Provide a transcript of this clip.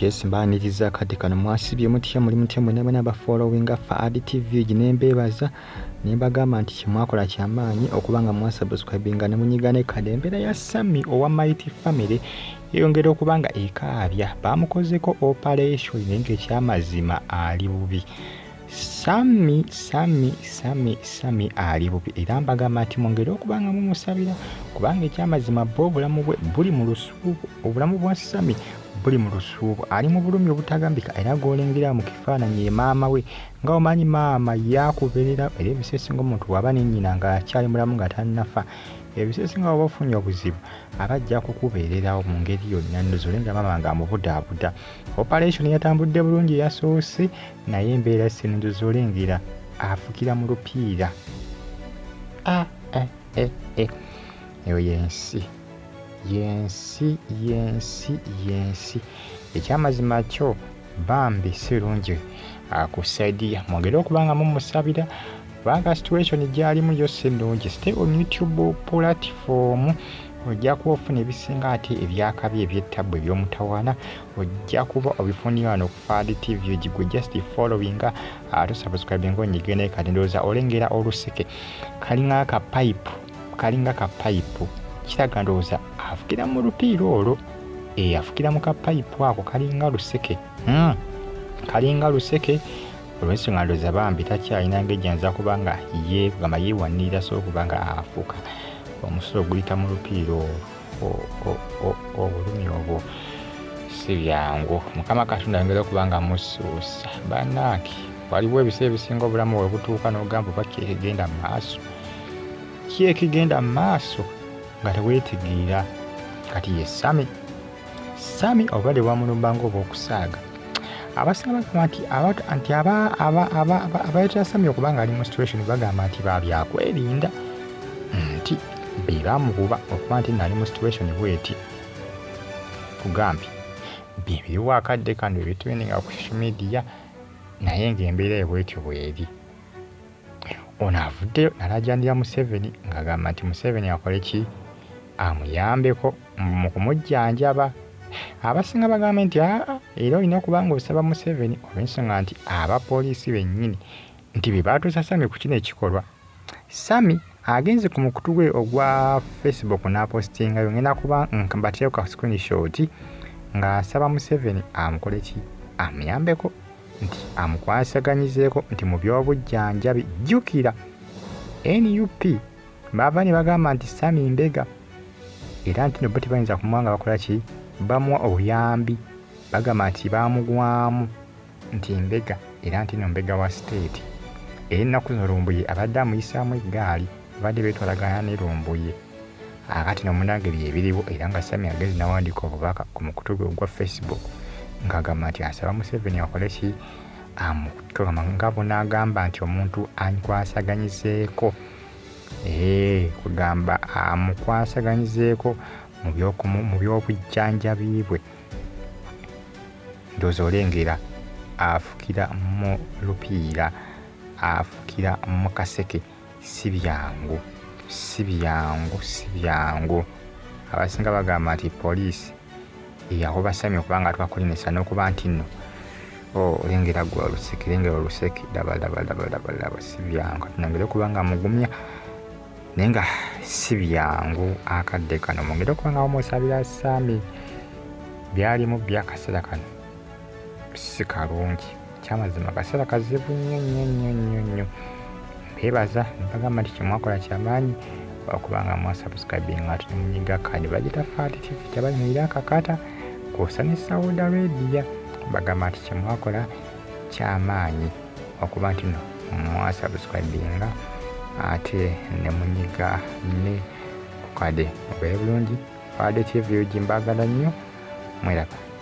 Yes, mbaaniriza akadde kano. Mwasibye mutya? Muli mutya mwena mwena abafollowinga Fuad TV? Ne mbeebaza ne mbagamba nti kyemwakola kyamaanyi okuba nga mwasubscribinga ne munyiga ne kade. Embeera ya Sammy owa Mighty Family eyongera okuba nga ekaabya. Bamukozeko operation naye ng'ekyamazima ali bubi. Sammy, Sammy, Sammy, Sammy ali bubi, era mbagamba nti mwongere okuba nga mumusabira kubanga ekyamazima bo obulamu bwe buli mu lusuubo. Obulamu bwa Sammy buli mu lusuubo, ali mu bulumi obutagambika, era gw'olengera mu kifaananyi ye maama we. Nga omanyi maama yakubeerera, era ebiseera ebisinga omuntu bw'aba ne nnyina ng'akyali mulamu nga tannafa, ebiseera ebisinga bw'oba ofunye obuzibu aba ajja kukubeererawo mu ngeri yonna. Ndoza olengera maama ng'amubudaabuda. Operation yatambudde bulungi eyasoose, naye embeera si ndoza olengera afukira mu lupiira. A e e e, eyo yensi, yensi, yensi, yensi. Ekyamazima kyo bambi si lungi ku side ya mwongere okuba nga mumusabira kubanga situation gyalimu yo si nnungi. Stay on YouTube platform, ojja kuba ofuna ebisinga ate ebyakabi, ebyettabbu, ebyomutawaana, ojja kuba obifunira wano ku Fuad TV. Gigwe just followinga ate subscribinga, onyige naye. Kati ndowooza olengera oluseke kalinga ka pipe, kalinga ka pipe, kiraga ndowooza afukira mu lupiira olwo. E, afukira mu ka pipe ako, kalinga luseke, Kalinga luseke olw'ensonga ndowooza bambi takyalina ngejjanza kubanga ye kugamba yeewanirira so okuba nga afuka omusulo guyita mu lupiira olwo. Obulumi obwo si byangu. Mukama Katonda ayongere okuba nga musuusa. Bannange, waliwo ebiseera ebisinga obulamu bwe butuuka n'ogamba, oba ki ekigenda mu maaso, ki ekigenda mu maaso, nga teweetegeera. Kati ye Sammy, Sammy obulwadde bwamulumba nga obw'okusaaga. Abasinga bagamba nti abaleetera Sammy okuba nga ali mu situation, bagamba nti babyakwerinda, nti be bamukuba okuba nti nali mu situation bweti. Kugambye byebiriwo akadde kano ebitrendinga ku social media, naye ng'embeera ye bwetyo bweri. Ono avuddeyo nalajandira Museveni ng'agamba nti Museveni akole ki? Amuyambeko mu kumujjanjaba. Abasinga bagambye nti aa, era olina okuba nga osaba Museveni olw'ensonga nti abapoliisi bennyini nti be baatuusa Sammy ku kino ekikolwa. Sammy agenze ku mukutu gwe ogwa Facebook n'apostingayo, ngenda kuba mbateeko ka screenshot, ng'asaba Museveni amukole ki? Amuyambeko, nti amukwasaganyizeeko nti mu by'obujjanjabi. Jjukira NUP baava ne bagamba nti Sammy mbega, era nti no bo tebayinza kumuwa nga bakola ki? Bamuwa obuyambi. Bagamba nti bamugwamu nti mbega, era nti no mbega wa state, era ennaku zino Lumbuye abadde amuyisaamu eggaali, babadde beetwalagana ne Lumbuye. Akati no munange byebiriwo, era nga Sammy agenze nawandiika obubaka ku mukutu gwe ogwa Facebook ng'agamba nti asaba Museveni akole ki? Amukugamba nga bunaagamba nti omuntu ankwasaganyizeeko, kugamba amukwasaganyizeeko mu by'obujjanjabi bwe. Ndowooza olengera afukira mu lupiira, afukira mu kaseke. Si byangu, si byangu, si byangu. Abasinga bagamba nti poliisi eyakuba Sammy okubanga atwakulinesa n'okuba nti nno olengera gwe oluseke, lengera oluseke, laba, laba, laba, laba, laba, si byangu. Tunongere okuba nga mugumya, naye nga si byangu akadde kano. Mwongere okuba nga mumusabira Sammy, byalimu byakaseera kano si kalungi. Kyamazima kaseera kazibu nnyo nnyo nnyo nnyo nnyo. Mbeebaza, mbagamba nti kyemwakola kyamaanyi okuba nga mwasubscribinga ate nemunyiga kadi bagita Fuad TV kyabalimuyira akakata kwosa ne Saudi Arabia. Bagamba nti kyemwakola kyamaanyi okuba nti no mwasubscribinga ate nemunyiga ne kukade. Mubeere bulungi. Fuad TV, mbagala nnyo, mweraba.